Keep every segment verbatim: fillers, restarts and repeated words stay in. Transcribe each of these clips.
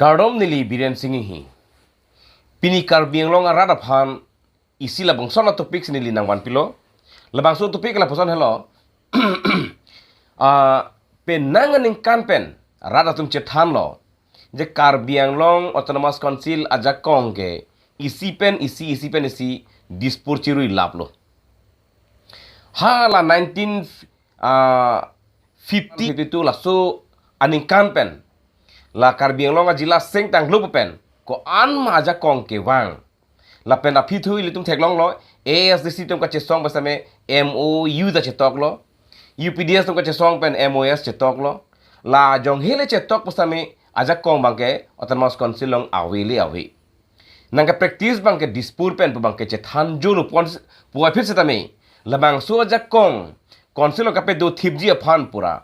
Kardom, neli Biren Singh hi. Pini Karbi Anglong arat aphan isi labangso a-topic si neli nangvanpilo. Labangso topic lapuson helo. Ah, penang aningkan pen rat atum chethanlo je Karbi Anglong Autonomous Council ajakong ke isi pen isi, isi pen isi Dispur chirui laplo. Hala nineteen, ah, fifty, fifty-two laso aningkan pen la Karbi Anglong ajila sengtang lup pen ko-an ma ajakong kevang. Lapen aphi thu ilitum theklonglo, A S D C atum kachesong pasame M O U ta chetoklo, U P D S atum kachesong pen M O S chetoklo. La jong hele chetok pasame ajakong abangke Autonomous Council along ave le ave. Nangke practice abangke Dispur pen pu abangke chethan jolo pon puvoiphit setame, labangso ajakong Council along kapedo thipji aphan pura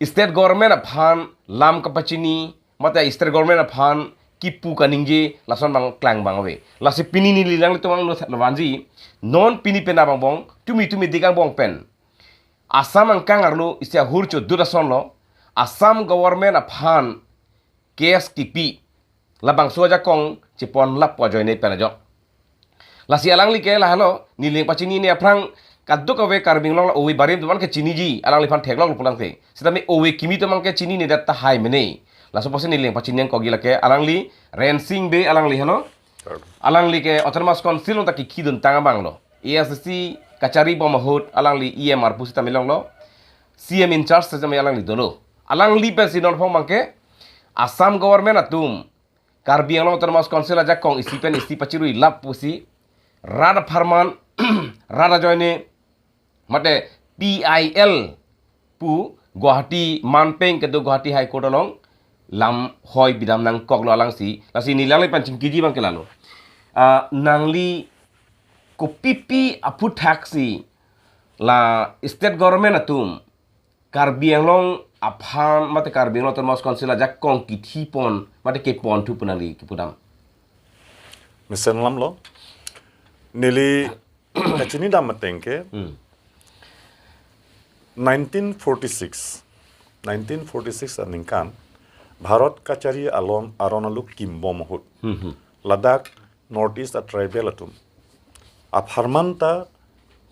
state government aphan lam kapachini, mate state government aphan kipu kaningje lason abang klang abang ave. Lasi pini neli nanglitum angno tha- lavanji, non pini pen abang bong, tumi tumi dik angbong pen Assam angkang arlo isi ahur chodut asonlo, Assam government aphan case kipi, labangso ajakong chepon lap pu ajoine pen ajok. Lasi alangli ke lahelo, neli nangpachinine aphrang kadokave Karbi Anglong la ove barim atum an ke chiniji, alangliphan theklonglo pulangte. Setame ove kimi atum an ke chinine det tahai mene. Laso apotsi neli nangpachini nangkokji lake, alangli Rensing Bey alangli helo. Alangli ke Autonomous Council along ta kikhi duntang abanglo. A S D C kachari bom ahut alangli E M R pusi tame longlo. C M in charge setame alangli dolo. Alangli pensi non phong abangke Assam government atum Karbi Anglong Autonomous Council ajakong isi pen isi pachirui lap pusi rat apharman, rat ajoine, mate P I L pu Guwahati manpeng kedo Guwahati High Court along lamhoi bidam nangkoklo alangsi. Lasi neli nangliphan chingkiji abangke lalo. Ah, nangli kopipi aphuthaksi la state government atum Karbi Anglong aphan mate Karbi Anglong Autonomous Council ajakong kithi pon mate kepon thu pu nangli kipudam? Mesen lamlo. Neli kachinidam ateng ke Hmm. nineteen forty-six, nineteen forty-six aningkan Bharat kachari alon aron aluk kimbom ahut Hmm, hmm. Ladak North East a tribal atum apharman ta,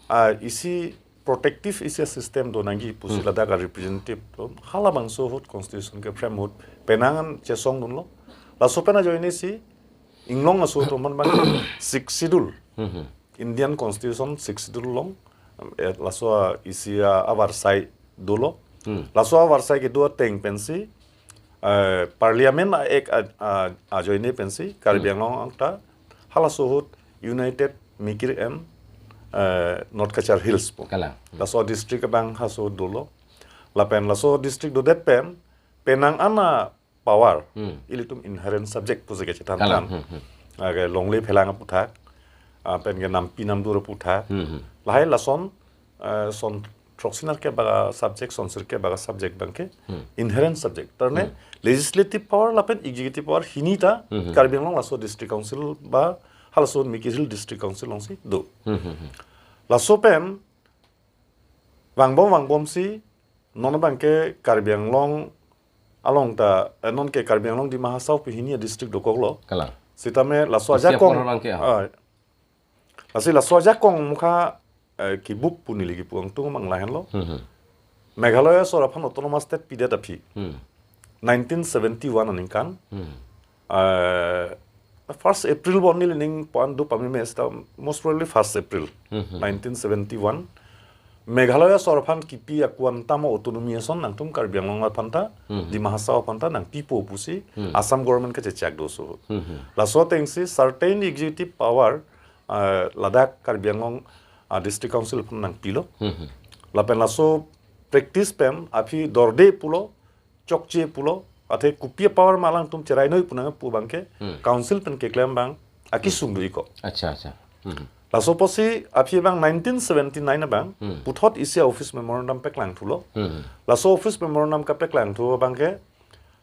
ah, isi protective isi system do nangji pusi Hmm. Ladak a representative atum halabangso ahut constitution ke frame ahut penang an chesong dunlo. Laso pen ajoine si inglong aso atum aphan abang Sixth Schedule Hmm, hmm. Indian Constitution Sixth Schedule along, eh, laso a isi a avarsai dolo. Hmm. Laso avarsai kedo ateng pensi, eh, Parliament a Act a, a, ajoine pensi Karbi Hmm. Anglong angta halaso ahut United Mikir and, eh, North Cachar Hills pu. Kalang. Hmm. Laso district abang halaso ahut dolo. Lapen laso district dodet pen penang an a power Hmm. ilitum inherent subject pusi kachethan Kalang. than. Hmm, hmm. Ake longle phelang aputhak, ah, pen ke nampi namdur aputhak. Hmm, hmm. Lahai lason, eh, son throksi nerkep bak a subject, son sirkep bak a subject abangke Hmm. inherent subject. Tarne Hmm. legislative power lapen executive power hini ta Hmm, hmm. Karbi Anglong laso district council ba halaso Mikir Hill district council alongsi do. Hmm, hmm, hmm. Laso pen vangbom vangbomsi non abangke Karbi Anglong along ta, eh, non ke Karbi Anglong Dima Hasao pu hini a district dokoklo. Kalang. Setame laso Isi ajakong apor abangke, ah. Ah. Lasi laso ajakong mukha, eh, kibup pu neli kipu angtung abang lahenlo. Hmm, hmm. Meghalaya asor aphan autonomous state pidet aphi. Hmm. nineteen seventy-one aningkan. Hmm. Eh, first April bon neli ning puan do pameme seta, most probably first April Hmm, hmm. nineteen seventy-one. Meghalaya asor aphan kipi a-quantum autonomy ason nangtum Karbi Anglong aphan ta, Hmm, hmm. Dima Hasao aphan ta nangpipo pusi Hmm. Assam government kachechak do so. Hmm, hmm. Laso atengsi certain executive power, eh, ladak Karbi Anglong, ah, District Council aphan nangpilo. Hmm, hmm. Lapen laso practice pen aphi dorde pulo, chokche pulo, athe kopi a-power ma alangtum cherai noi pu nangpu abangke, Hmm. council pen keklem abang akesung do-iklo. Acha, acha. Hmm. Laso apotsi aphi abang nineteen seventy-nine abang, Hmm. puthot isi a-office memorandum paklang thulo. Hmm. Laso office memorandum kapaklang thu abangke,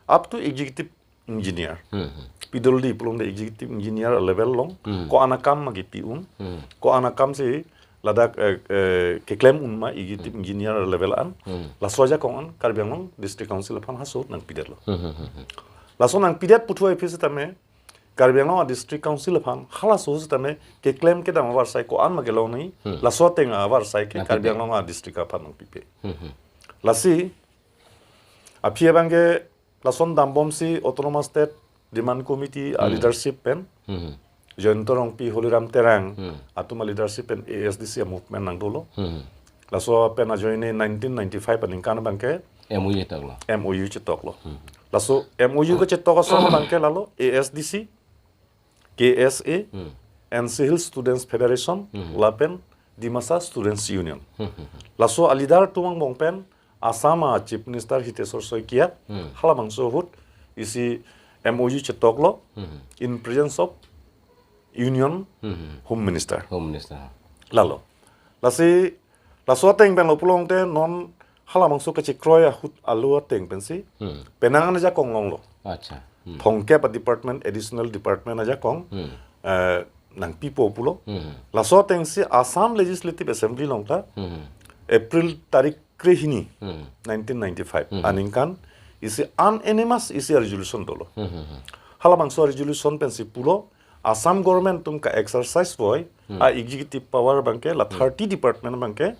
up to executive engineer. Hmm. Pidoldi pulote executive engineer level along, Hmm. ko-an akam ma kipi un, Hmm. ko-an akam si ladak, eh, eh, keklem un ma executive Hmm. engineer level an, Hmm. laso ajakong an Karbi Anglong District Council aphan halaso nangpidetlo. Hmm, hmm, hmm, hmm. Laso nangpidet puthu aphi sitame Karbi Anglong a District Council aphan halaso sitame keklem kedam avarsai ko-an ma kelong nangji, laso ateng avarsai ke Nangpipe. Karbi Anglong a District aphan nangpipe. Lasi aphi abangke lason dambomsi Autonomous State Demand Committee a leadership pen Jayanta Rongpi, Holiram Terang atum a leadership pen A S D C a movement nangdolo. Laso pen ajoine nineteen ninety-five aningkan abangke M O U chetoklo. M O U chetoklo. Laso M O U kachetok ason abangke lalo A S D C, K S A, N C Hills Students Federation, lapen Dimasa Students Union. Laso a leader atum angbong pen Assam a Chief Minister Hiteswar Saikia halabangso ahut isi M O U chetoklo in presence of Union Home Minister. Home Minister. Lalo. Lasi laso ateng pen lo pulote non halabangso kachekroi ahut alo ateng pensi penang an ajakong longlo. Acha. Thomkep a department, additional department ajakong eh, nangpipo pulo. Laso atengsi Assam Legislative Assembly along ta April tarik krehini nineteen ninety-five aningkan isi unanimous isi resolution dolo. Halabangso resolution pensi pulo Assam government atum ka-exercise voi a executive power abangke la thirty department abangke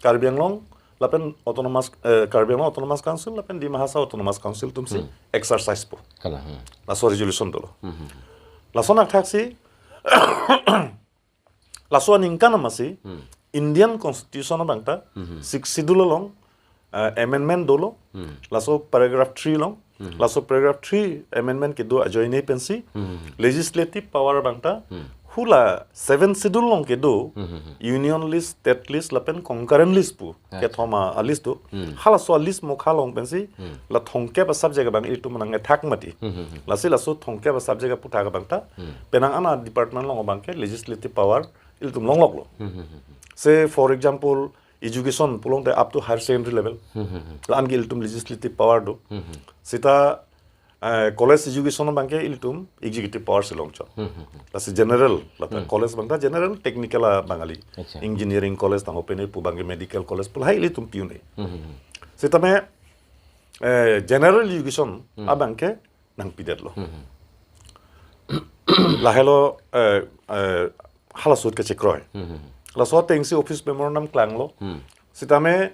Karbi Anglong lapen Autonomous, eh, Karbi Anglong Autonomous Council lapen Dima Hasao Autonomous Council atumsi exercise po. Kalang. Laso resolution dolo. Laso nangthaksi laso aningkan amatsi Indian Constitution abang ta Sixth Schedule along eh, amendment dolo. Laso paragraph three along. Laso paragraph three amendment kedo ajoine pensi legislative power abang ta hula Seventh Schedule along kedo Union list, State list lapen Concurrent list pu. Acha. Kethom a list do. Halaso a list mokha along pensi la thomkep a subject abang itum nang ethak mati. Lasi laso thomkep a subject aputhak abang ta penang an a department along abangke legislative power ilitum longloklo. Say for example, education pulote up to higher secondary level. La-an ke ilitum legislative power do. Seta eh, college education abangke ilitum executive power si longchot. Lasi general, lata college abang ta general technical abang kali. Acha. Engineering college tang open pu abangke medical college pu lahai ilitum pi-un-e. Sitame eh, general education abangke nangpidetlo. Lahelo eh, eh, halaso ahut kachekroi. Laso atengsi office memorandum klanglo. Sitame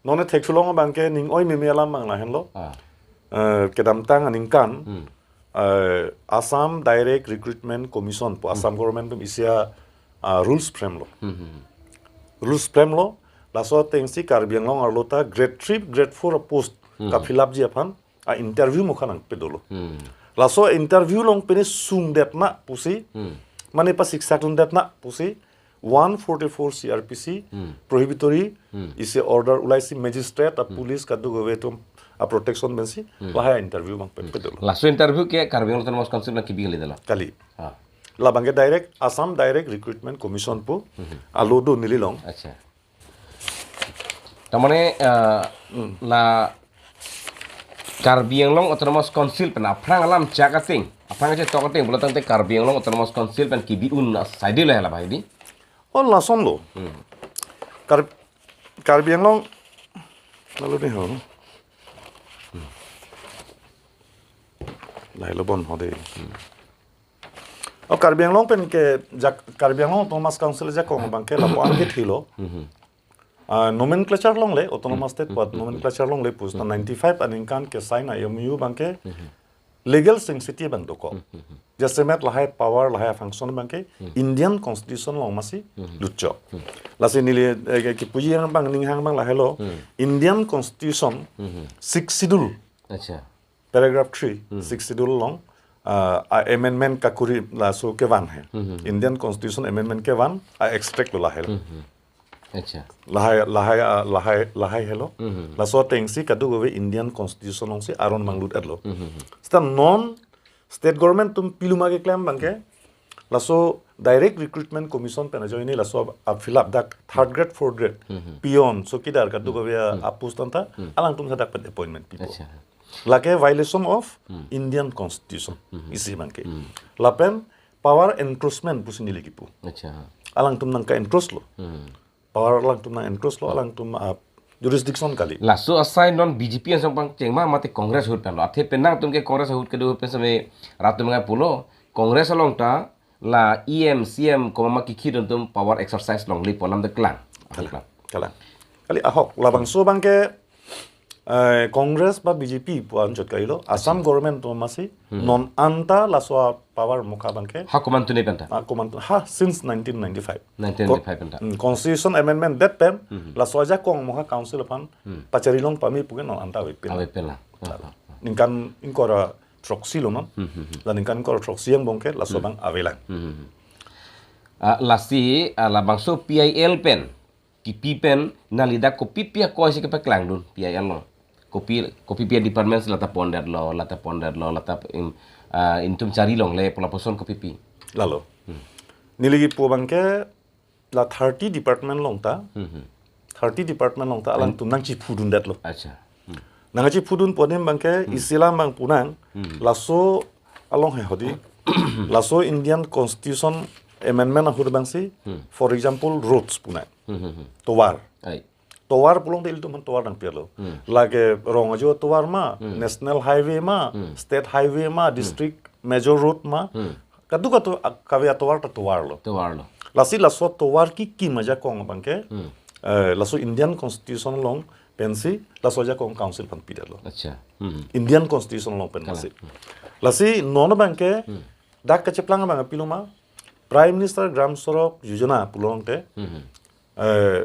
nonke thekthulong abangke ning oi meme alam abang lahenlo. Ah. Eh, kedamtang aningkan eh, Assam Direct Recruitment Commission pu Assam government atum isi a ah, rules frame lo. Rules frame lo, laso atengsi Karbi Anglong arlo ta grade three, grade four a post ka-fill up ji aphan a interview mokha nangpedolo. Laso interview along pine sungdetna pusi, mane pasiksak dundetna pusi, one forty-four C R P C prohibitory isi order ulaisi magistrate a police kadokave atum a protection pensi lahai interview abang pe-, pedolo. Laso interview ke Karbi Anglong Autonomous Council abang kebi kali dala. Kali. Ah. Labangke direct Assam Direct Recruitment Commission pu alo do neli long. Acha. Tamane eh, la Karbi Anglong Autonomous Council pen aphrang alam chak ateng, aphrang chetok ateng, bola tangte Karbi Anglong Autonomous Council pen kebi-un asai dei lahai la bhai di. Oh, lasonlo. Kar-, Karbi Anglong lalu dei ho. Lahelo bon ho dei. Oh, Karbi Anglong pen ke jak-, Karbi Anglong Autonomous Council ajakong abangke lapu-an kethilo. Ah, nomenclature longle, Autonomous State pu nomenclature longle pusi ta ninety-five aningkan ke sign a M O U abangke legal sanctity abang dokok. Jasemet lahai power lahai function abangke Indian Constitution along amatsi lutchok. Lasi neli eh, ke, kepuji abang ninghang abang lahelo. Indian Constitution Sixth Schedule. Acha. Paragraph three, Sixth Schedule along ah, a amendment kakuri laso kevan he. Indian Constitution amendment kevan a extract lo lahelo. Acha. Lahai, lahai, ah, lahai, lahai helo. Laso atengsi kadokave Indian Constitution alongsi aron abang lut-etlo. Seta non state government atum pilo ma keklem abangke laso Direct Recruitment Commission pen ajoine laso a-fill up dak third grade, fourth grade, peon, chowkidar kadokave a-post anta alangtum hadak pen appointment pipo. Acha. Lake violation of Indian Constitution isi abangke. Lapen power encroachment pusi neli kipu. Acha. Alangtum nangka-encroach lo. Power alangtum nang-encroach lo, alangtum a jurisdiction kali. Laso asai non B J P asong pangcheng ma mate Congress ahut pen lo. Athe penang atum ke Congress ahut kedo ahut pen seme rat atum ngai pulo. Congress along ta la E M, C M komat ma kikhit atum power exercise longle pu alam de klang. Kalang. Kalang. Kali ahok labangso abang ke eh, Congress ba B J P pu anchot kalilo. Assam government atum masi non anta laso power mukha abang ke. Ha komantu ne penta? Ha komantu, ha since nineteen ninety-five. Nineteen ninety-five penta. Hmm, constitution amendment det pen laso ajakong mukha council aphan pachari long pame pu ke non anta ave pen. Ave pen la. Ah, ah, ah. Ningkan ingkoi ra throksi lo non. Hmm, hmm, hmm. La ningkan ingkoi ra throksi angbong ke laso abang avelang. Hmm, hmm, hmm. Ah, lasi, ah, labangso P I L pen kipi pen nangli dak kopi pi akoi si kepaklangdun P I L lo. Kopi, kopi pi department si lata pondetlo, lata pondetlo, lata im, ah, intum chari longle pu lapuson kopi pi. Lalo. Hmm. Neli kipu abang ke la thirty department along ta. Hmm, hmm. Thirty department along ta alangtum nangchiphudundetlo. Acha. Hmm. Nangchiphudun pu adim abang ke isi alam abang pu nang. Hmm. Laso along he hodi. Laso Indian Constitution amendment ahut abang si. Hmm. For example, roads pu nang. Hmm, hmm, hmm. Tovar. Ai. Tovar pulote ilitum aphan tovar nangpilo. Hmm. Lake rong ajo tovar ma, hmm, national highway ma, hmm, state highway ma, hmm, district major road ma. Hmm. Kadokave atovar ta tovar lo. Tovar lo. Lasi laso tovar kekim ajakong abang ke. Hmm. Eh, laso Indian Constitution along pensi laso ajakong council aphan pidetlo. Acha. Hmm. Indian Constitution along pen. Kalang. Lasi. Hmm. Lasi non abang ke, hmm, dak kacheplang abang pilo ma, Prime Minister Gram Sadak Yojana pulote. Hmm. Eh,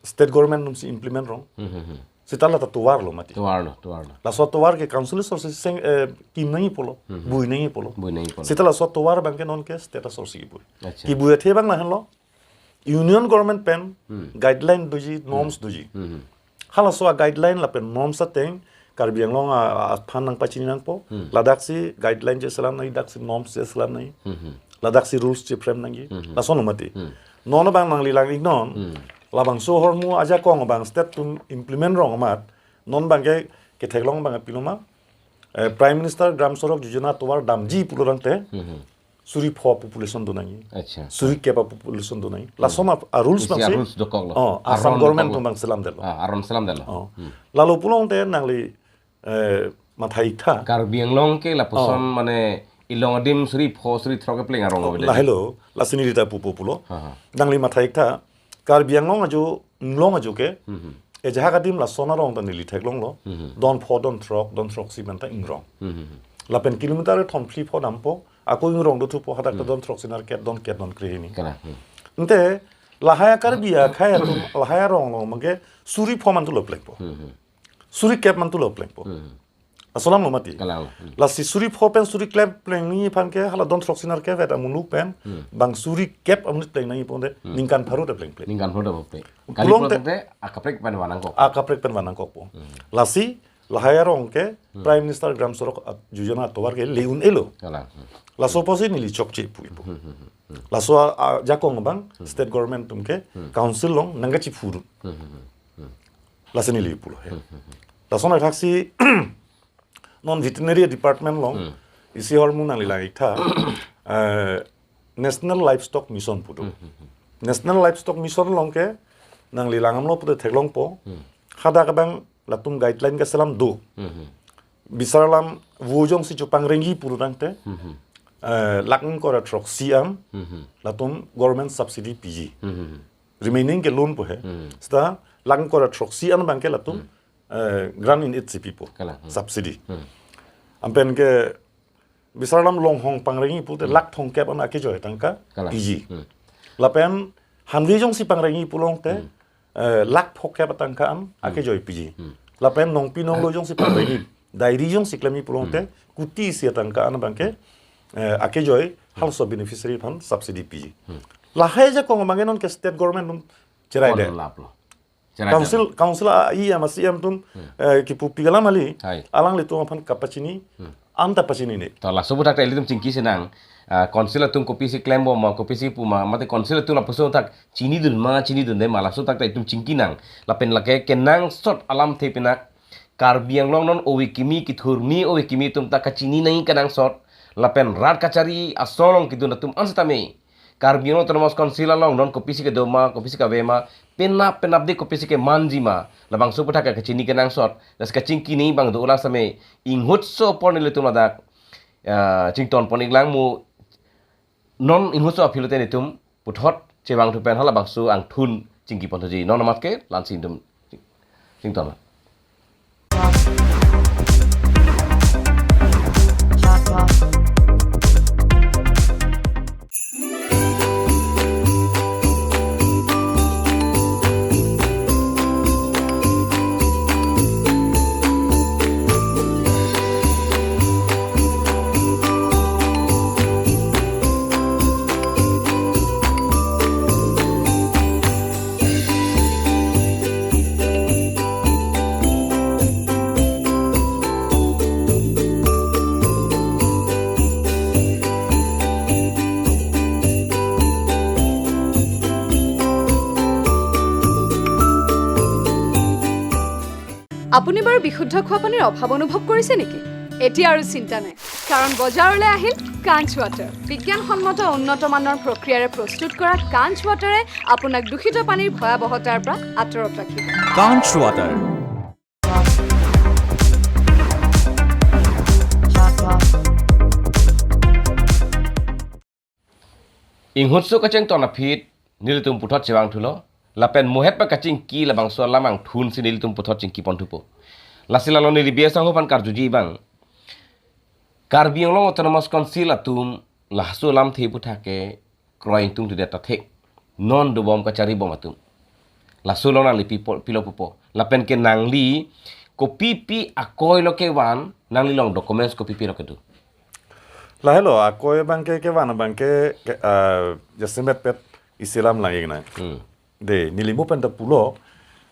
state government atum si implement rong. Hmm, hmm, hmm. Seta lata tovar lo mati. Tovar lo, tovar lo. Laso tovar ke council asor si seng, eh, kim nangji pulo, hmm, hmm, bui nangji pulo. Bui nangji pulo. Seta laso tovar abang ke non ke state asor si bui. Acha. Kibui athe abang lahenlo. Union government pen, hmm, guideline doji, norms, hmm, doji. Hmm, hmm. Halaso a guideline lapen norms ateng Karbi Anglong a, a, aphan nangpachini nangpo. Hmm. Ladak si guideline cheselam nangji, dak si norms cheselam nangji. Hmm, hmm. Ladak si rules cheframe nangji. Hmm, hmm. Lason lo mati. Hmm. Non abang nangli lang-ik non. Hmm. Labangso ahormu ajakong abang state atum implement rong amat. Non abang ke ketheklong abang pilo ma. Eh, Prime Minister Gram Sadak Yojana tovar damji pulo tangte. Hmm, hmm. Suri pho population do nangji. Acha. Suri kep a population do nangji. Hmm. Lason a, a rules. Isi a bangsi rules dokok lo. Oh, Assam government aron dokok lo. Atum abang selamdetlo. Ah, aron selamdetlo. Oh. Hmm. Lalo pulote nangli, eh, mathai-ik tha. Karbi Anglong ke lapuson, oh, mane ilong adim suri pho suri throk kepleng arong, oh, ave de. Lahelo, lasi neli ta pupo pulo. Ha, ha. Nangli mathai-ik tha. Karbi Anglong ajo, Anglong ajo ke. Hmm, hmm. Ejahak adim lason arong ta neli theklonglo. Hmm, hmm. Don pho, don throk, don throksi pen ta ingrong. Hmm, hmm, hmm. Lapen kilometer kethom phli pho dampo, ako ingrong dothupo, hadak ta, hmm, don throksi nerkep, don kep, don kre hini. Kalang, hmm. Ante lahai a Karbi akhei atum, lahai arong along abang ke suri pho mantu lo plengpo. Hmm, hmm. Suri kep mantu lo plengpo. Hmm. Laso alam lo mati. Kalang lo. Hmm. Lasi suri pho pen suri kep plengji aphan ke hala don throksi nerkep vet amuluk pen, hmm, bang suri kep amonit pleng nangji pulote, hmm, ningkan pharo ta plengple. Ningkan pharo ta plengple. Kali pulote, pulote akaprek pen van nangkok. Akaprek pen van nangkokpo. Hmm. Lasi lahai arong ke, hmm, Prime Minister Gram Sadak Yojana tovar ke le un-elo. Kalang. Hmm. Laso apotsi neli chokche pu-ikpo. Hmm, hmm, hmm, hmm. Laso a, ajakong abang, hmm, state government atum ke, hmm, council along nangkachiphudun. Hmm, hmm, hmm, hmm. Lasi neli pulo he. Hmm, hmm, hmm. Lason athaksi non veterinary department along, hmm, isi ahormu nangli lang-ik tha, eh, National Livestock Mission pu do. Hmm, hmm, hmm. National Livestock Mission along ke nangli langdamlo pulote theklongpo. Hmm. Hadak abang latum guideline keselam do. Hmm, hmm. Bisar alam vo jongsi chopangrengji pulo tangte, hmm, hmm, eh, lakh ingkoi ra throksi an, hmm, hmm, latum government subsidy piji. Hmm, hmm, hmm. Remaining ke loan pu he. Hmm. Seta lakh ingkoi ra throksi an abang ke latum, hmm, eh, grant in aid si pipo. Kalang. Hmm. Subsidy. Hmm. Anpen ke bisar alam longhong pangrengji pulote, hmm, lakh thomkep an akejoi atangka, kalang, piji. Hmm. Lapen hanve jongsi pangrengji pulote, hmm, eh, lakh phokep atangka an, hmm, akejoi piji. Hmm. Lapen nongpi nonglo jongsi pangrengji, dairy jongsi klemji pulote, hmm, kuti isi atangka an abang ke, eh, akejoi, hmm, halaso beneficiary aphan subsidy piji. Hmm. Lahai ajakong abang ke non ke state government atum cherai de. Kon lap lo. Cherai council, de. Council a E M a C M atum, hmm, eh, kipu pi alam kali. Hai. Alanglitum aphan kapachini, hmm, anta pachinine. To laso aputhak ta ilitum chingki sinang. Ah, council atum kopisi klembom ma, kopisi pu ma, mate council atum lapuson athak chinidun ma, chinidunde ma, laso athak ta itum chingki nang. Lapen lake kenangsot alamthe pina Karbi Anglong non ove kimi, kethurmi ove kimi atum ta kachini nangji kenangsot. Lapen rat kachari ason along kedun atum an setame Karbi Anglong Autonomous Council along non kopisi kedo ma, kopisi kave ma, penap penapdik kopisi kemanji ma, labangso aputhak kachini kenangsot, lasi kachingki ni abang do ulang same inghutso apor nelitum ladak, ah, chington pon-iklang mo non inghutso aphi lote nelitum puthot chevangthu pen halabangso angthun chingki ponthuji. Non amat ke la-ansi nelitum chington. আপুনি বাৰু বিশুদ্ধ খোৱা পানীৰ অভাৱ অনুভৱ কৰিছে নেকি? এতিয়া আৰু চিন্তা নাই, কাৰণ বজাৰলৈ আহিল কাঞ্চ ৱাটাৰ। বিজ্ঞানসন্মত উন্নত মানৰ প্ৰক্ৰিয়াৰে প্ৰস্তুত কৰা কাঞ্চ ৱাটাৰে আপোনাক দূষিত পানীৰ ভয়াৱহতাৰ পৰা আঁতৰত ৰাখিব। কাঞ্চ water. Inghutso kachington aphi nelitum puthot chevangthulo. Lapen muhet pa kachingki labangso alam angthunsi nelitum puthot chingki ponthupo. Lasi lalo neli B S angho aphan karjuji abang, Karbi Anglong Autonomous Council atum laso alamthe aputhak ke kroi ingtungthudet ta thek. Non dobom kacharibom atum. Laso along nangli pi po, pilo pupo. Lapen ke nangli kopipi akoi lo kevan, nangli along documents kopipi lo kedo? Lahelo, akoi abang ke, kevan abang ke, ke, ah, jasemet pet isi alam lang-iknang. Hmm. De, neli mo pen ta pulo,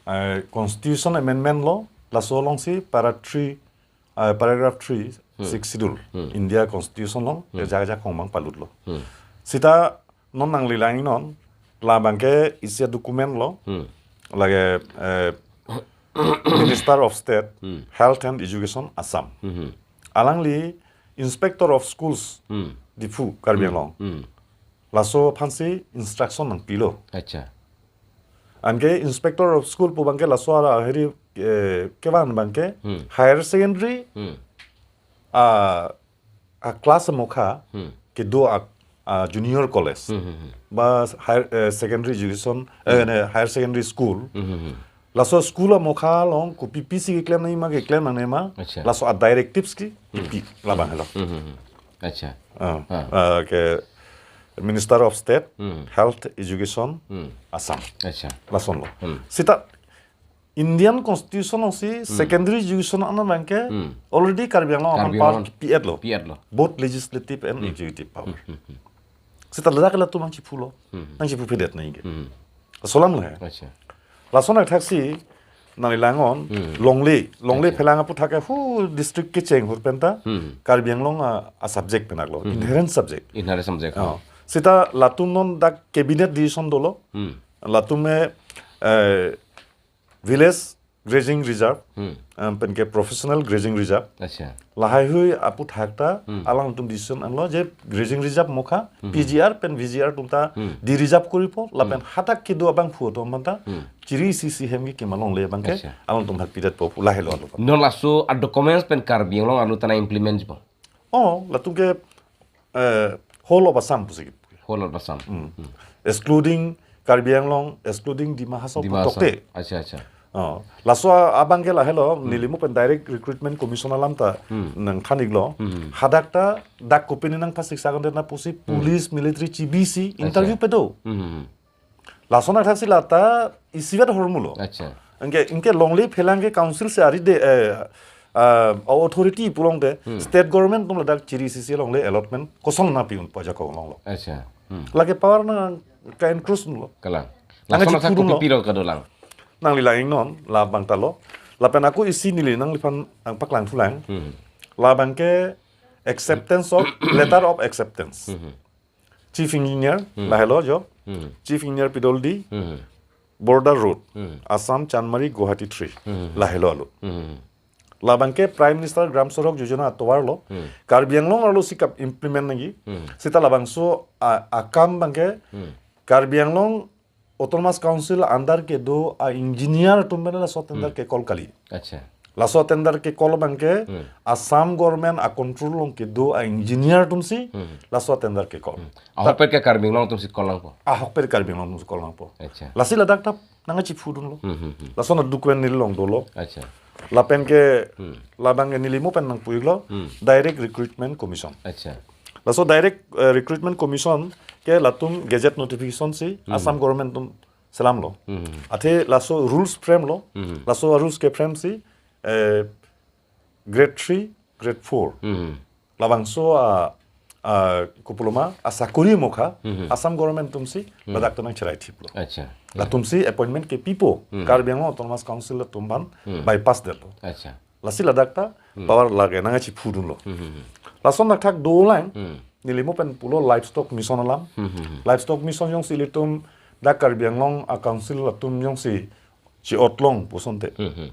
ah, constitution amendment lo, laso alongsi para three, ah, paragraph three, Hmm. Sixth Schedule, Hmm. India Constitution along, Hmm. jaga jaga kong abang palutlo. Hmm. Sita non nangli lang-iknon, labang ke isi a-document lo, Hmm. lake, eh, Minister of State, Hmm. Health and Education, Assam. Hmm. Alangli Inspector of Schools, Hmm. Diphu, Karbi Hmm. Anglong. Hmm. Laso aphansi instruction nangpilo. Acha. Anke Inspector of School pu abang ke laso ara heri, eh, kevan abang ke Hmm. higher secondary, Hmm. ah, a-class amokha, Hmm. kedo a, a-junior college. Hmm, hmm, hmm. Ba higher, eh, secondary education, eh, Hmm. ne, higher secondary school. Hmm, hmm, hmm. Laso school amokha along kopipisi keklem nangji ma, keklem nangne ma. Acha. Laso a-directives ke, Hmm. pipi, labang helo. Hmm, hmm, hmm. Acha. Ah, Ah. ah, ke Minister of State, Hmm. Health, Education, Hmm. Assam. Acha. Lason lo. Hmm. Sita Indian Constitution alongsi Hmm. secondary education ana abang ke Hmm. already Karbi Anglong aphan Karbi power Anglong. P F lo. P F lo. Both legislative and Hmm. executive power. Hmm, hmm, hmm. Sita ladak latum nangchiphulo. Hmm. Nangchiphuphedet nangji ke. Hmm. Laso alam lo he. Acha. Lason athak si nangli lang-iknon Hmm. longle, longle Acha. phelang aputhak ke hu district kecheng ahut pen ta Hmm. Karbi Anglong a, a-subject pen aklo. Hmm. Inherent subject. Inherent subject. Oh. Sita latum non dak cabinet decision dolo. Hmm. Latum me, eh, village grazing reserve, Hmm. em, pen ke professional grazing reserve. Acha. Lahaihui aputhak ta Hmm. alangtum decision anlo je grazing reserve mokha, Hmm. P G R pen V G R atum ta Hmm. de-reserve koripo, lapen Hmm. hadak kedo abangphu atum aphan ta Hmm. chiri isi isi hem ke kima longle abang ke Acha. alangtum aphan pidetpo pu lahelo alo. Non laso a-documents pen Karbi Anglong arlo ta nang-implement jipo? Oh, latum ke, eh, whole of Assam pusi. Whole of Assam. Hmm. Hmm. Excluding Karbi Anglong, excluding Dima Hasao Dima Hasao. Putokte. Acha, acha. Oh, laso a-, abang ke lahelo, Hmm. neli mo pen Direct Recruitment Commission alam ta Hmm. nangthan-iklo. Hmm. Hadak ta dak kopine nangpasik sakan na pusi, Hmm. police, military, chibisi, Acha. interview pedo. Hmm, hmm, hmm. Lason athak si lata isivet ahormu lo. Acha. Anke, anke longle phelang ke council si ari de, eh, ah, authority pu longte, Hmm. state government atum ladak chiri isi isi longle allotment koson nangpi-un pu ajakong longlo. Acha. Hmm. Lake power nangka-encroach lo. Kalang. Nangkaji lason athak pudunlo. Kopipilo kedo lang? Nangli lang-iknon, labang ta lo. Lapen ako isi neli nangliphan nangpaklangthulang. Hmm. Labang ke acceptance of, letter of acceptance. Hmm. Chief Engineer, Hmm. lahelo jo. Hmm. Chief Engineer P W D, Hmm. Border Road, Hmm. Assam, Chandmari, Guwahati three, Hmm. lahelo alo. Hmm. Labang ke Prime Minister Gram Sadak Yojana atovar lo. Hmm. Karbi Anglong arlo si kap-implement nangji. Hmm. Sita labangso a, akam abang ke Hmm. Karbi Anglong Autonomous Council under kedo a-engineer atum pen laso tender Hmm. ke-call kali. Acha. Laso tender ke-call abangke Hmm. Assam government a-control along kedo a-engineer atumsi Hmm. laso tender ke-call. Hmm. Ahokpet ke Karbi Anglong atumsi call nangpo. Ahokpet Karbi Anglong atumsi call nangpo. Acha. Lasi ladak ta nangkachiphudunlo. Hmm, hmm, hmm. Laso na document neli along dolo. Acha. Lapen ke Hmm. labang ke neli mo pen nangpu-iklo. Hmm. Direct Recruitment Commission. Acha. Laso Direct, eh, Recruitment Commission ke latum gazette notification si Hmm. Assam government atum selamlo. Hmm. Athe laso rules frame lo. Hmm. Laso rules ke-frame si, eh, grade three, grade four. Hmm. Labangso a, a, kopiloma, a-sakori mokha, Hmm. Assam government atumsi, Hmm. ladak ta nangcheraithiplo. Acha. Latumsi appointment ke-pipo, Hmm. Karbi Anglong Autonomous Council atum aphan Hmm. bypass detlo. Acha. Lasi ladak ta Hmm. power lake nangkachiphudunlo. Hmm, hmm, hmm. Lason thakthak dolang, Hmm. neli mo pen pulo Livestock Mission alam. Hmm, hmm, hmm. Livestock Mission jongsi ilitum dak Karbi Anglong a-council atum jongsi chi-otlong pusonte. Hmm, hmm.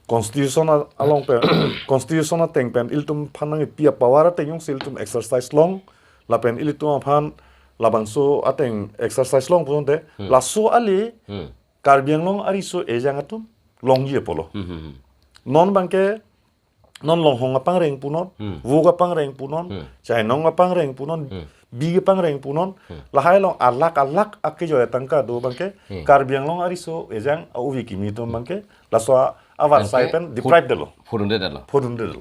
Constitution a-, along pen, constitution ateng pen ilitum aphan nangkepi a-power ateng jongsi ilitum exercise long, lapen ilitum aphan labangso ateng exercise long pusonte, Hmm. laso ale Hmm. Karbi Anglong ariso ejang atum longji apotlo. Hmm, hmm, hmm. Non abangke, non longhong apangreng punon, Hmm. vok apangreng punon, Hmm. chainong apangreng punon, Hmm. bi apangreng punon, Hmm. lahai along alakh alakh akejoi atangka do abangke, Hmm. Karbi Anglong ariso ejang a-ove kimi atum abangke, laso a-, avarsai Anke pen phu-, deprive detlo. phudundetlo. Phudundetlo.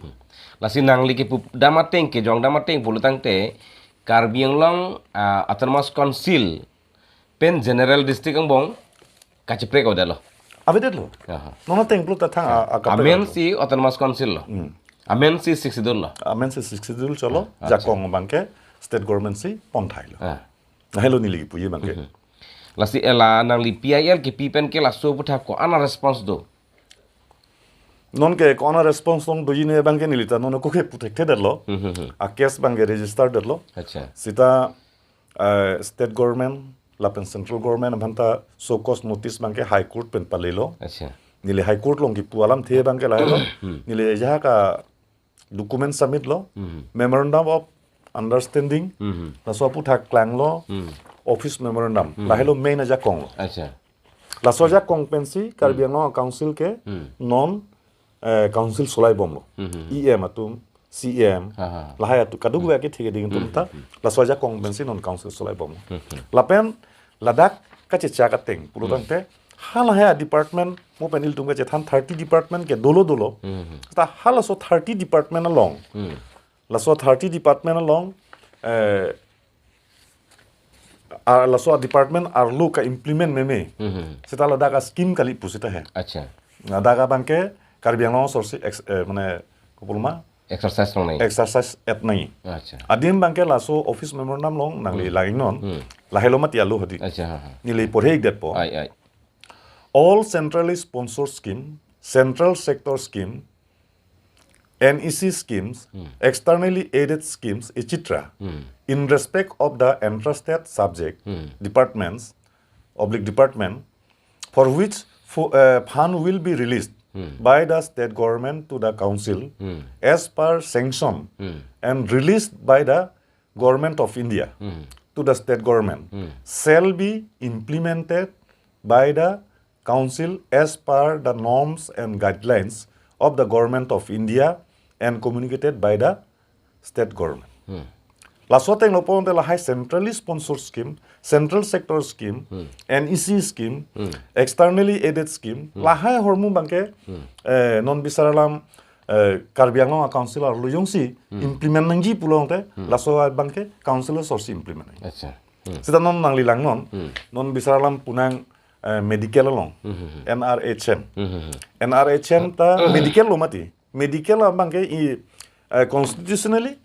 Lasi nangli kepudam ateng, kejongdam ateng pulo tangte, Karbi Anglong, ah, Autonomous Council pen General District angbong kachiprek avedetlo. Avedetlo. Aha. Non ateng pulo ta thang a, a, kaprek Amen avedetlo. Si Autonomous Council lo. Hmm. Amen si Sixth Schedule lo. Amen si Sixth Schedule cholo, Ah, acha. Jakong abangke state government si ponthailo. Ah. Lahelo neli kipuji abangke. Mhm. Lasi ela nangli P I L kepi pen ke laso aputhak ko-an a-response do? Non ke ko-an a-response long doji ne abangke neli ta non ko kepu thekthedetlo. Mhm. A-case abangke register detlo. Acha. Seta, eh, state government lapen central government aphan ta show cause notice abangke High Court pen palelo. Acha. Neli High Court along kipu alamthe abangke lahelo. Hmm. Neli ajahak a-document submit lo. Hmm. Memorandum of Understanding. Hmm. Laso aputhak klanglo. Hmm. Office memorandum. Hmm. Lahelo main ajakong lo. Acha. Laso ajakong pensi Karbi Hmm. Anglong Council ke Hmm. non, eh, council solai bomlo. Hmm. E M atum, C E M, Ha, ha. lahai atum, kadokave Hmm. ke thik ding atum Hmm. ta, Hmm. laso ajakong pensi non council solai bomlo. Hmm. Lapen ladak kachechak ateng pulo Hmm. tangte, halahai department, mo pen ilitum kachethan thirty department ke dolo dolo. Hmm. Ta halaso thirty department along. Hmm. Laso thirty department along, eh, a, laso department arlo ka-implement meme. Hmm. Seta ladak a-scheme kali pusita he. Acha. Ladak abangke Karbi Anglong asorsi ex-, eh, mane, kopiloma? Exercise longnang. Exercise et nangji. Acha. Adim abangke laso office memorandum along nangli Hmm. langnon. Hmm. Lahelo mati alo hadi. Acha, ha, ha. Neli porhe-ikdetpo. Ai, ai. All centrally sponsored scheme, central sector scheme, N E C schemes, Hmm. externally aided schemes, et cetera, Hmm. in respect of the entrusted subject, Hmm. departments, oblique department, for which fo-, uh, fund will be released Hmm. by the state government to the council Hmm. as per sanction Hmm. and released by the Government of India Hmm. to the state government Hmm. shall be implemented by the council as per the norms and guidelines of the Government of India and communicated by the state government. Hmm. Laso ateng lo ponte lahai centrally sponsored scheme, central sector scheme, Hmm. N E C scheme, Hmm. externally aided scheme, Hmm. lahai ahormu abangke, Hmm. eh, non bisar alam, eh, Karbi Anglong a-council arlo jongsi Hmm. implement nangji pulo tangte, Hmm. laso abangke council asorsi implement nangji. Acha. Hmm. Seta non nangli langnon, Hmm. non bisar alam punang, eh, medical along, Hmm, hmm, hmm. N R H M. Hmm, hmm, hmm. N R H M ta medical lo mati. Medical abangke i, eh, constitutionally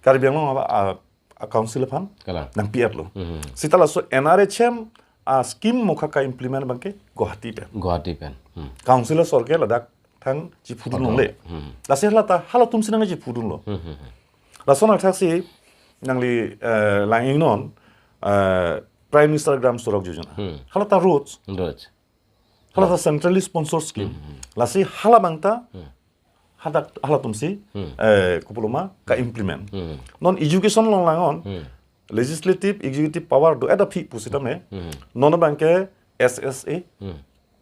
Karbi Anglong a, a, a-council aphan Kalang. nangpi-etlo. Hmm. Seta laso N R H M a-scheme mokha ka-implement abangke Guwahati pen. Guwahati pen. Hmm. Council asor ke ladak thang chiphudun Ato. longle. Hmm. Lasi hala ta, halatumsi nangchiphudunlo. Hmm, hmm, hmm. Lason athaksi nangli, eh, lang-iknon, eh, Prime Minister Gram Sadak Yojana. Hmm. Hala ta roads. Roads. Hala ta centrally sponsored scheme. Hmm, hmm. Lasi hala abang ta, Hmm. hadak halatumsi, Hmm. eh, kopiloma ka-implement. Hmm. Non education along langnon, Hmm. legislative, executive power do-et aphi pusitame. Hmm. Non abangke S S A, Hmm.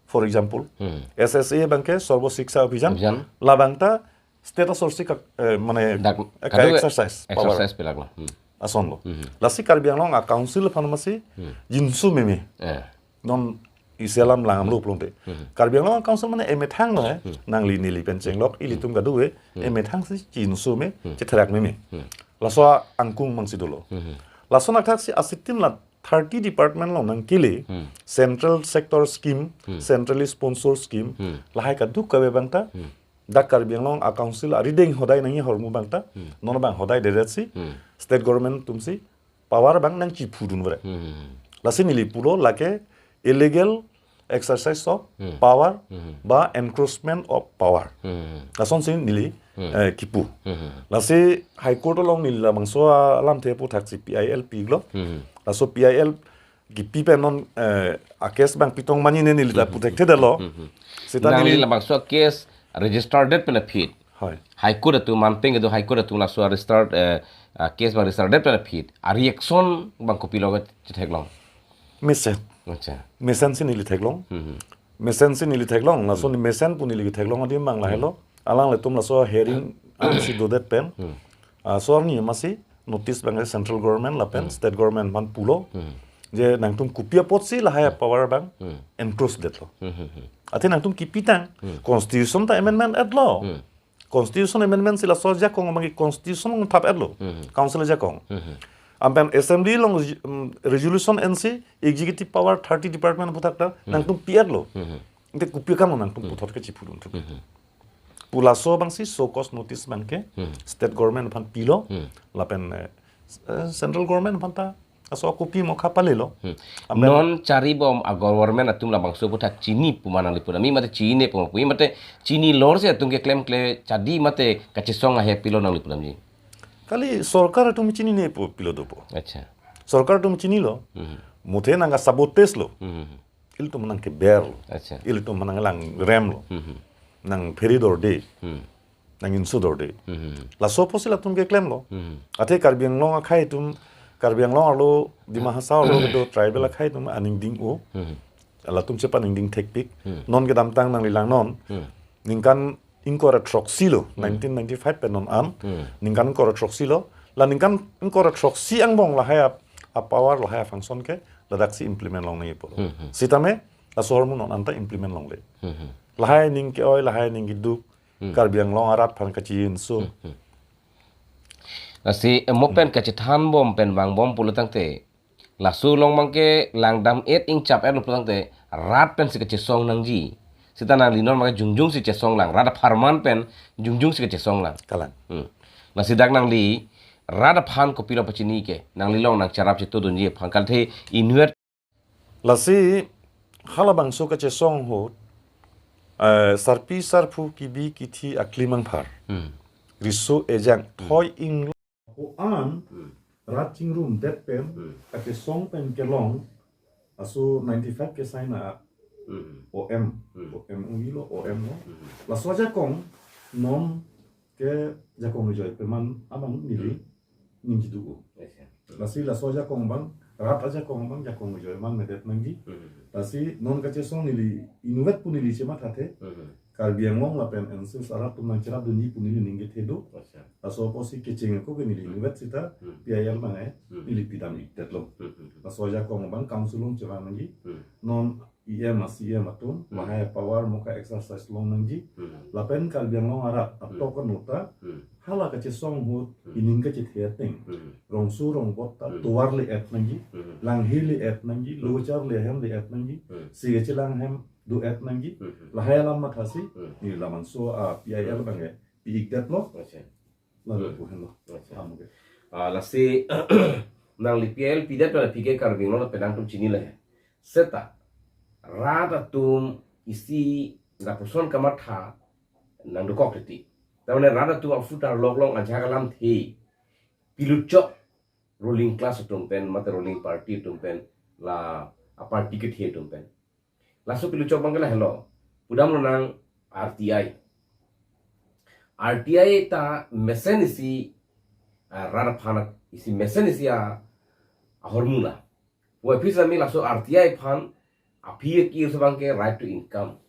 for example, Hmm. S S A abangke Sarva Shiksha Abhiyan, Abhiyan. Labang ta state asor si ka, eh, mane Dak, ka kadokave exercise power exercise pilaklo. Hmm. Asonlo. Hmm. Lasi Karbi Anglong a-council aphan masi Hmm. jinsu meme. Eh. Non isi alam langdamlo pulote. Hmm. Karbi Anglong a-council mane emethang lo he. Hmm. Nangli neli pen chenglok ilitum kadokave Hmm. emethang si jinsu me Hmm. chetherak meme. Hmm. Laso angkung mangsi dolo. Hmm. Lason athak si asitin la thirty department along nangkele Hmm. central sector scheme, Hmm. centrally sponsored scheme, Hmm. lahai kadokave abang ta, Hmm. dak Karbi Anglong a-council arideng hodai nangji ahormu abang ta, Hmm. non abang hodai dedet si, Hmm. state government atum si power abang nangchiphudun vare. Hmm. Lasi neli pulo lake illegal exercise of Hmm. power Hmm. ba encroachment of power. Hmm. Lason si neli Hmm. eh, kipu. Hmm. Lasi High Court along neli labangso alamthe aputhak si P I L pilo. Hmm. Laso P I L kipi pen non, eh, a-case abang pitong mani ne neli ta Hmm. puthekthe detlo. Hmm. Seta Nangli neli labangso case registered det pen aphi. Hoi. High Court atum manpeng kedo High Court atum laso registered, eh, ah, case abang registered det pen aphi. A-reaction abang kopilo kachetheklong? Mesen. Acha. Mesen si neli theklong. Hmm. Mesen si neli theklong. Laso Hmm. ni mesen pu neli theklong adim abang lahelo. Hmm. Alanglitum laso hearing ansi dodet pen. Hmm. Ah, so arni masi notice abang central government lapen Hmm. state government aphan pulo. Hmm. Je nangtum kopi apotsi lahai Hmm. power abang Hmm. encroach detlo. Hmm, hmm, hmm. Athe nangtum kipitang Hmm. constitution ta amendment etlo. Hmm. Constitution amendment si laso ajakong abangke constitution along thap etlo. Hmm. Council ajakong. Hmm. Anpen assembly along, um, resolution ensi executive power thirty department aputhak ta Hmm. nangtum pi etlo. Hmm. Ante kopi akam nangtum Hmm. puthot kachiphudun thu. Hmm. Pu laso abang si show cause notice abangke Hmm. state government aphan pilo Hmm. lapen, eh, eh, central government aphan ta laso kopi mokha palelo. Hmm. Anpen Non charibom a-government atum labangso aputhak chini pu ma nangli pudamji mate chinine pu ma pu mate chini lor si atum keklemkle chadi mate kachesong ahe pilo nangli pudamji? Kali sorkar atum chinine pu pilo dopo. Acha. Sorkar atum chinilo. Hmm. Muthe nangke-sabotage lo. Hmm. Ilitum nangkeber lo. Acha. Ilitum nanglangrem lo. Hmm. Nangphere dorde. Hmm. Nanginso dorde. Hmm. Laso apotsi latum keklemlo. Hmm. Athe Karbi Anglong akhei atum, Karbi Anglong arlo, Dima Hasao arlo kedo tribal akhei atum aning ding-o. Hmm. Latum chepaning ding thekpik. Hmm. Non kedamtang nangli langnon. Hmm. Ningkan ingkoi ra throksi lo, Hmm. nineteen ninety-five pen non an. Hmm. Ningkan ingkoi ra throksi lo. La ningkan ingkoi ra throksi angbong lahai a, a-power lahai a-function ke ladak si implement longnangji pulo. Hmm, hmm. Sitame laso ahormu non anta implement longle. Hmm, hmm. Lahai aning ke-oi, lahai aning keduk, Hmm. Karbi Anglong arat aphan kachinso. Hmm, hmm. Lasi, eh, mo pen Hmm. kachethanbom pen vangbom pulo tangte, laso along abangke langdam-et ingchap-etlo pulo tangte, rat pensi kachesong nangji. Seta nangli non abangke jongjong si chesong lang, rat apharman pen jongjong si kachesong lang. Kalang. Hmm. Lasi dak nangli rat aphan kopilo pachini ke, nangli along nangcherap chetudunji aphan kalthe inwet Lasi halabangso kachesong ahut, eh, sarpi sarpo kebi kethe aklimangphar. Hmm. Riso ejang Hmm. thoi inglo. Ho-an Hmm. rat chingrumdet pen Hmm. kachesong pen kelong aso ninety-five ke sign a Hmm. O M. Hmm. O M uvelo, O M lo. Hmm. Laso ajakong non ke jakong ajoine pema abang neli Hmm. ningje do-o. Yes, sir. Hmm. Lasi laso ajakong abang, rat ajakong abang, jakong ajoine manmedet nangji. Hmm. Lasi non kachesong neli inutvet pu neli chemathathe. Hmm. Karbi Anglong lapen N C S arat atum nangcherapdunji pu neli ningjethe do. Yes, sir. Laso apotsi kecheng ako ke neli Hmm. inutvet seta Hmm. P I L abang eh, Hmm. neli pidam-ikdetlo. Hmm. Laso ajakong abang council along chevang nangji. Hmm. Non E M a C E M atum, Hmm. lahai power mokha exercise long nangji. Hmm. Lapen Karbi Anglong arat, Hmm. atok anut ta, Hmm. hala kachesong ahut, Hmm. ining kachethe ateng. Hmm. Rongso rongbot ta, Hmm. tovar le-et nangji, Hmm. langhe le-et nangji, Hmm. lochar le hem le-et nangji, Hmm. si kachelang hem do-et nangji, Hmm. lahai alam mathasi, Hmm. neli labangso a P I L Hmm. abang eh, pi-ikdetlo. Acha. Lalu Hmm. pu henlo. Acha. Amu ke. Ah, lasi nangli P I L pidet pen aphi ke Karbi Anglong penang atum chinilo he. Seta rat atum isi lapuson kamatha nangdokok titi. Tamane rat atum afutar loklong ajak alamthe piluchok ruling class atum pen, mate ruling party atum pen, la a party kethe atum pen. Laso piluchok abang ke lahelo. Pudamlo nang R T I. R T I ta mesen isi, ah, rat aphan isi mesen isi a, ahormu la. Puvoiphit sami laso R T I aphan aphi ke-ir abang ke right to income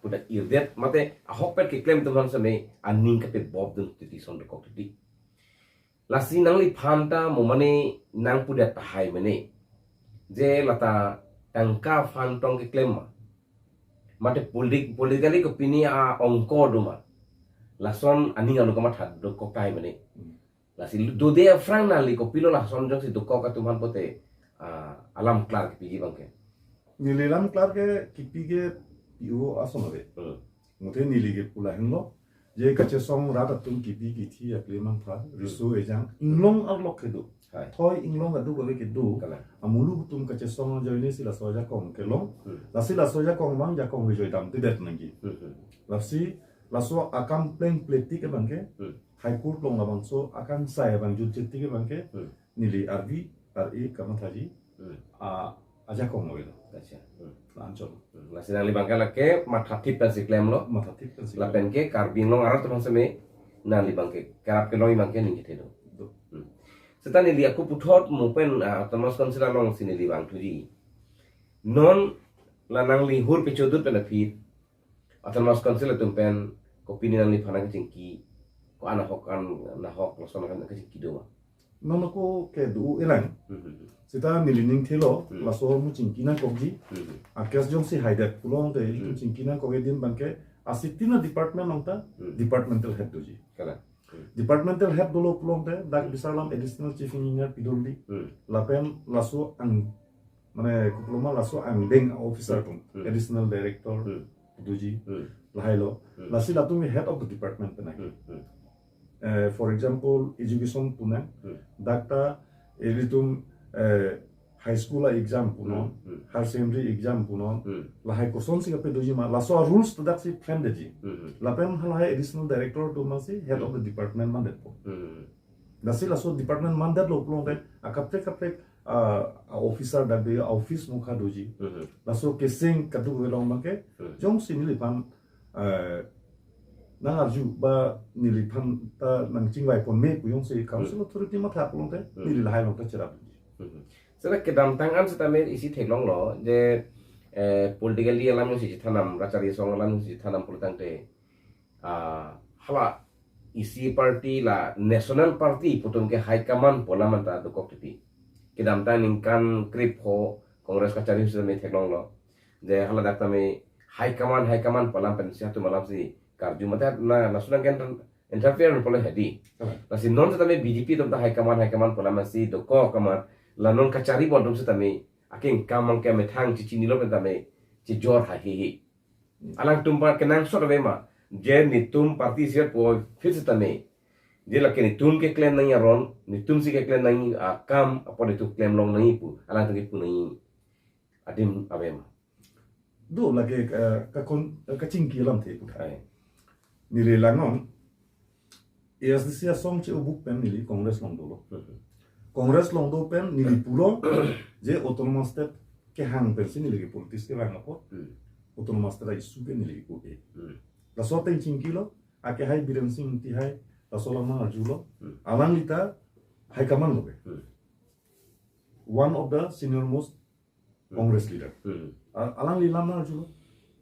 pu ta irdet mate ahokpet keklem atum aphan seme aning kapebobdun titi ason dokok titi. Lasi nangliphan ta mo mane nangpudet tahai mene, je lata tangka aphan tong keklem ma, mate politic, politically kopine a-ongko do ma, lason aning alo kamatha dokok tahai mene. Hmm. Lasi dode aphrang nangli kopilo lason jongsi dokok atum aphan pote, ah, alam klar kepiji abang ke? Neli alam klar ke kipi ke pi-o ason ave. Hmm. Muthe neli ke pu lahenlo, je kachesong rat atum kipi kithi akli mangpha, riso ejang, inglong arlok kedo. Hai. Thoi inglong aduk ave kedo. Kalang. Amuluk atum kachesong ajoine si laso ajakong kelong. Hmm. Lasi laso ajakong abang jakong kejoi damdedet nangji. Hmm, hmm. Lasi laso akam plengple tik abang ke, Hmm. High Court along labangso akangsai abang jutje tik abang ke, Hmm. neli arvi, ar-e kamathaji, Hmm. a, ajakong avelo. Acha. Hmm. La-anchot. Hmm. Lasi nangli abang ke lake mathathip pensi klemlo. Mathathip pensi Lapen ke Karbi Anglong arat abang seme nangli abang ke kerap kelong abang ke ningje thedo. Do. Hmm. Seta neli ako puthot mo pen, ah, Autonomous Council alongsi neli vangthuji. Non la nangli hur pechodut pen aphi Autonomous Council atum pen kopine nangliphan nangkachingki, ko-an ahok an nahok lason nangkachingki do ma? Non ako kedo-elang. Hmm, hmm, hmm. Seta neli ning thelo, Hmm. laso ahormu chingki nangkokji. Hmm, hmm. A-case jongsi haidet pulote, Hmm. chingki nangkok edin abang ke, asitina department along ta, Hmm. departmental head doji. Kalang. Hmm. Departmental head dolo pulote, dak Hmm. bisar alam additional chief engineer pidoldi. Hmm. Lapen laso ang, mane, kopulo ma laso angdeng officer Hmm. atum, Hmm. additional director Hmm. doji. Hmm. Lahai lo. Hmm. Lasi latum ke head of the department penang. Hmm. Hmm. Eh, for example, education punon, Hmm. dak ta ilitum, eh, high school a-exam punon, Hmm. Hmm. higher secondary exam punon, Hmm. lahai kosonsi kapedoji ma, laso a-rules ta daksi frame detji. Hmm. Lapen halahai additional director atum si head of the department mandetpo. Hmm. Lasi laso department mandetlo pulote, akaprek kaprek, ah, a-officer dak de office mukha doji. Hmm. Laso keseng kadokave along abang ke, Hmm. jongsi neliphan, eh, nangarju ba neliphan ta nangchingvai ponme pu jongsi council Hmm. authority matha pulote, Hmm. neli lahai along ta cherap doji. Hmm. Seta kedamtang an setame isi theklonglo, je, eh, politically alam jongsi chethanam, rachari asong alam jongsi chethanam pulotangte, ah, hala isi party la National Party pu atum ke high command pu alam anta dokok titi. Kedamtang ningkan krepho Congress kachari setame theklonglo. Je hala dak tame high command, high command pu alam pensi atum alamsi karju mate na, na sunang kan interfere pulo hedi. Hmm. Lasi non setame B J P atum ta high command, high command pu alamsi dokok amat, la non kachari bom atum setame akeng kamang ke methang chichinilo pen tame chijor ha hehe. Alangtum aphan kenangsot ave ma, je netum party siat po fit setame, je lake netum keklem nangji aron, netumsi keklem nangji akam, apot netum klemlong nangji pu alangtum kipu nangji adim ave ma? Do lake, eh, kakon, eh, kachingki alamthe pu. Ai. Neli langnon, A S D C asong che-obuk pen neli Congress along dolo. Hmm. Congress along do pen neli pulo, je Autonomous State kehang pensi neli ke politics kevang apot. Hmm. Autonomous State a-issue ke neli ke-e. Hmm. Laso ateng chingkilo, akehai Biren Singh Engti hai, laso alam nangarjulo. Hmm. Alangli ta high command lo ke. Hmm. One of the senior most Hmm. Congress leader. Hmm. A-, alangli alam nangarjulo.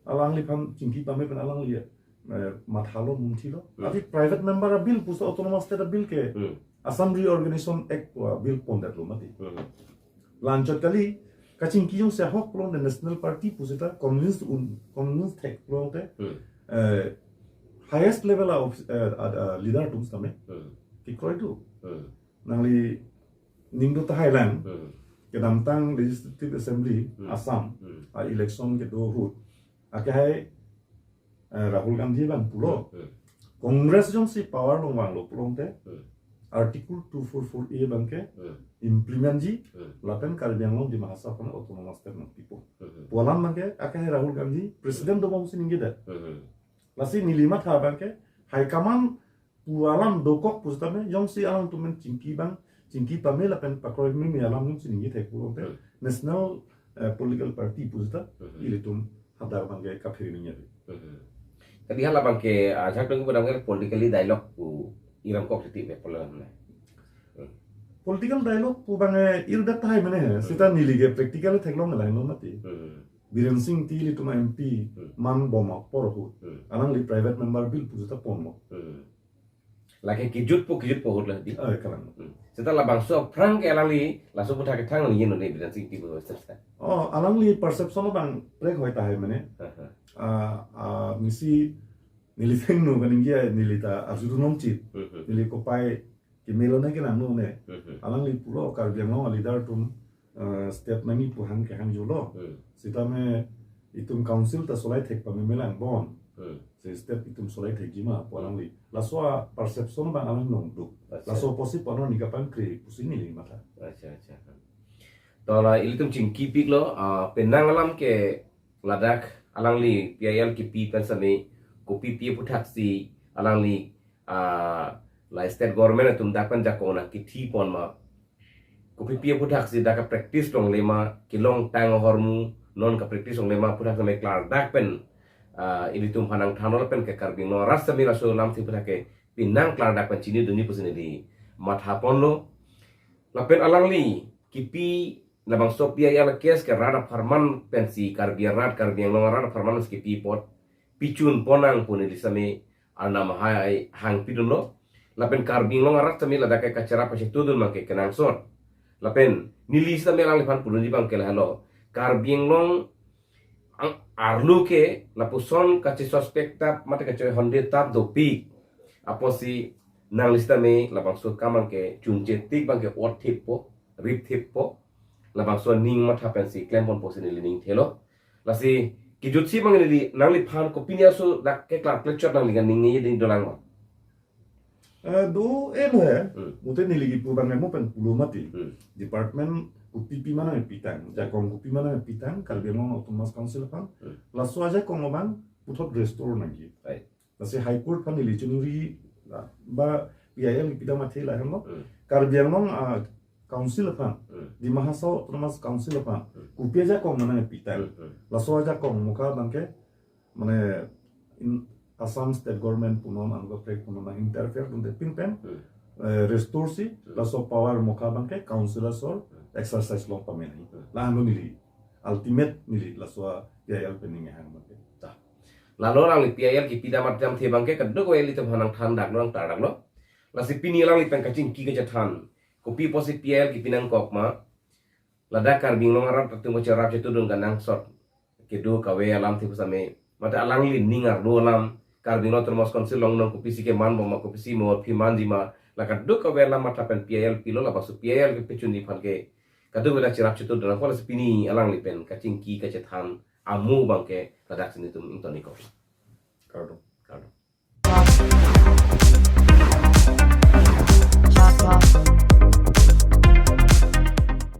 Alangliphan chingki pame pen alangli, eh, mathalo mumthilo. Hmm. Ati private member a-bill pusi Autonomous State a-bill ke Hmm. Assam Reorganization Act pu a-bill pondetlo mati. Hmm. La-anchot kali, kachingki jongsi ahok pulote National Party pusita convince un, convince thek pulote, Hmm. eh, highest level of, eh, ad-, ah, leader atum setame Hmm. kekroi do. Hmm. Nangli ning do tahai lang, Hmm. kedamtang Legislative Assembly Hmm. Assam Hmm. a-election kedo ahut, akehai, eh, Rahul Gandhi abang pulo, Hmm. Congress jongsi power along vanglo pulote, Hmm. Article two four four A abang ke Hmm. implement ji, Hmm. lapen Karbi Anglong Dima Hasao aphan Autonomous State nangpipo. Hmm. Pu alam abang ke, akehai Rahul Gandhi, President dobomsi ningjedet. Hmm. Lasi neli matha abang ke, high command pu alam dokok pusitame, jongsi alangtum pen chingki abang, chingki pame lapen pakroi meme alam jongsi ningje thek pulote, Hmm. National, eh, Political Party pusita, Hmm. ilitum hadak abang ke kaphere ningje ave. Hmm. Kadi hala abang ke, ah, ajak dong pu abang ke politically dialogue pu iram kok titi ave pu alam ne. Hmm. Political dialogue pu abang, eh, irdet tahai mene he, Hmm. seta neli ke practical theklong lahai non mati. Hmm. Biren Singh Engti ilitum M P Hmm. man bom apor ahut. Hmm. Alangli private member bill pu ta ponlo. Hmm. Lake kejutpo, kejutpo ahut la di. Eh, kalang. Hmm. Seta labangso aphrang ke alangli laso aputhak kethang ni yeno ni Biren Singh Engti pu seta. Oh, alangli perception abang prek hoi tahai mane. Aha. Ah, ah, misi neli thengno kaningje neli ta arjudun longchit. Mhm. Neli kopai kemelo ne kenangno ne. Mhm. Alangli pulo Karbi Anglong a-leader atum, eh, state nangji pu hang kehang jolo. Hmm. Sitame itum council ta solai thek pame melang bon. Hmm. Si state itum solai thekji ma pu alangli. Laso a-perception abang alang nongduk. Acha. Laso apotsi pano ni kapankri pusi neli matha. Acha, acha. To la ilitum chingkipiklo, ah, penang alam ke ladak alangli P I L kipi pen sami kopi pi aphuthaksi alangli, ah, la state government atum dak pen jakong nangkithi pon ma. Kopi pi aphuthaksi dak ka-practice longle ma, kelong tang ahormu, non ka-practice longle ma aphuthaksi me klardak pen, ah, ilitum aphan nangthanlo lapen ke Karbi Anglong arat sami laso alamthe aphuthaksi penang klardak pen chinidunji pusi neli matha ponlo. Lapen alangli kipi labangso P I L case ke rat apharman pensi Karbi arat, Karbi Anglong arat apharman si kipi apot pichun pon nang pu neli sami arnam hai hangpidunlo. Lapen Karbi Anglong arat sami ladak ke kacherap kachetudun abang ke kenangsot. Lapen neli sami alangliphan pudunji abang ke lahelo. Karbi Anglong ang arlo ke lapuson kachesuspect tap mate kache-honde tap dopik apotsi nangli sitame labangso akam abang ke chunche tik abang ke ot thippo, rip thippo, labangso aning matha pensi klem ponpo pusi neli ning thelo. Lasi kejutsi abang neli nangliphan kopine aso dak ke klar klechot nangli kaningje ding dolang ma. Eh, do eh no eh. Hmm. Mute neli kipu abang mo pen pulo mati. Hmm. Department kopi pi ma nangpitang, jakong kopi ma nangpitang, Karbi Anglong Autonomous Council aphan. Hmm. Laso ajakong abang puthot restore nangji. Right. Lasi High Court aphan neli chiningri la, ba P I L kipi ta mathe lahenlo. Hmm. Karbi Anglong, ah, Council aphan, Hmm. Dima Hasao Autonomous Council aphan, Hmm. kopi ajakong ma nangpitang. Hmm, hmm. Laso ajakong mokha abang ke, mane in Assam State Government punon anke prek punon interfere dunde pinpen, Hmm. eh, restore si, Hmm. laso power mokha abang ke council asor Hmm. exercise long pame nangji. Hmm. La ano neli, ultimate neli laso P I L pen ning hang abang ke. Ta. Lalo alangli P I L kipi dam atum athe abang ke kadokave ilitum aphan nangthandaklo, nangtardaklo. Lasi pini alangli pen kachingki kachethan. Kopi apotsi P I L kipi nangkok ma. Ladak Karbi Anglong arat atum kacherap chetudun kenangsot. Kedo kave alamthe pusitame. Mate alangli ning arlo alam. Karbi Anglong Autonomous Council longnong kopisi keman bom ma kopisi mo aphi manji ma. La kadokave alam matha pen P I L pilo labangso P I L kepachunji aphan ke. Kadokave dak cherap chetudun apot lasi pini alangli pen kachingki kachethan amo abang ke ladak si nelitum ington-ikpo. Kardom.